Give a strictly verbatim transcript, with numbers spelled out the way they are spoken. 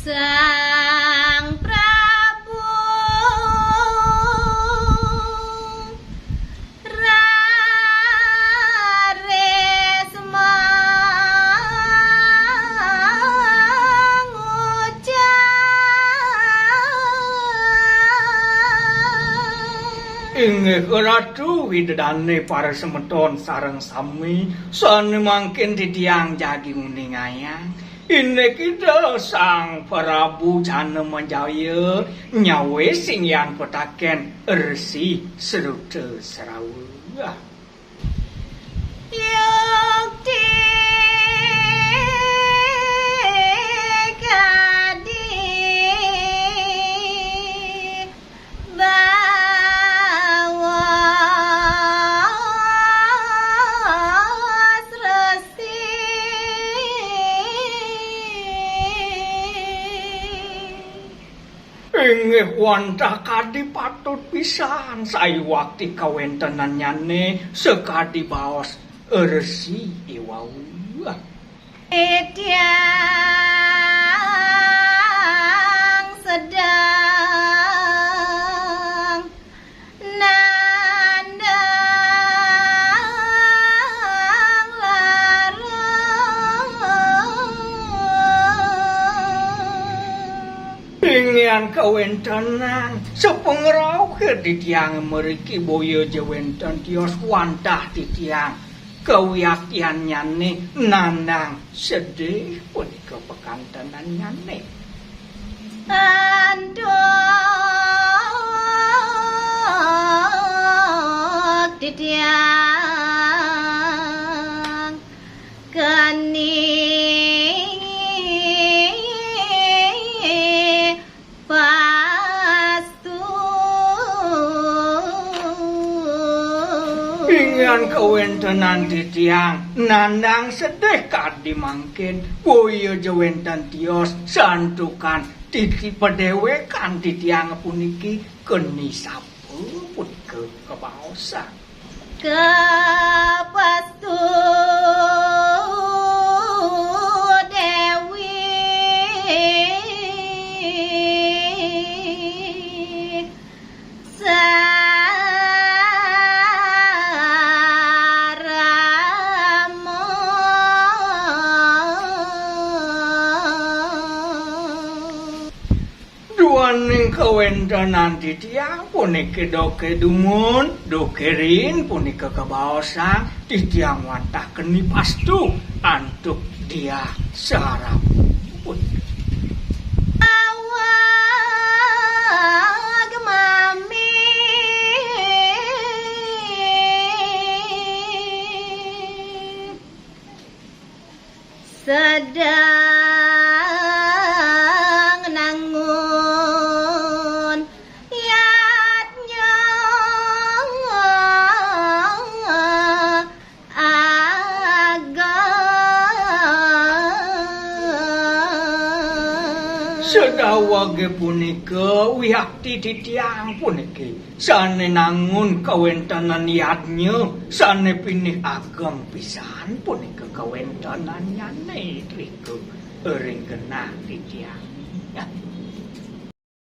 Sang Prabu raris mangucap. Inggih Ratu Widodane, para semeton sareng sami, sane mangkin titiang jagi nguningayang. Indik Ida Sang Prabu Janamejaya nyawis inggihan petaken Resi Sruta Srawa. Yukti kadi bawas resi. Inggih wantah kadi patut pisan sayuwakti kawentenannyane sakadi baos resi iwau. Titiang sedeng nandang lara. Inggihan kawentenan sapangrauh titiang mriki boya ja wenten tios wantah titiang kawiaktiannyane nandang sedih punika pakantenannyane. Antuk titiang keni pastu. Inggihan kawentenan titiang nandang sedih kadi mangkin, boya ja wenten tios santukan titi padewekan titiang puniki keni sapa punika kabaosan. Kapastu Dewi Sarama. Duaning kawentenan titiang puniki duke dumun, duke rin punika kabaosang titiang wantah keni pastu antuk Diah Sarama. Awag mami. Sedeng nangun yadnya ageng. Sedawage punika wiakti titiang puniki. Sane nangun kawentenan yadnya sane pinih ageng pisan punika kawentenannyane drika ring genah titiang.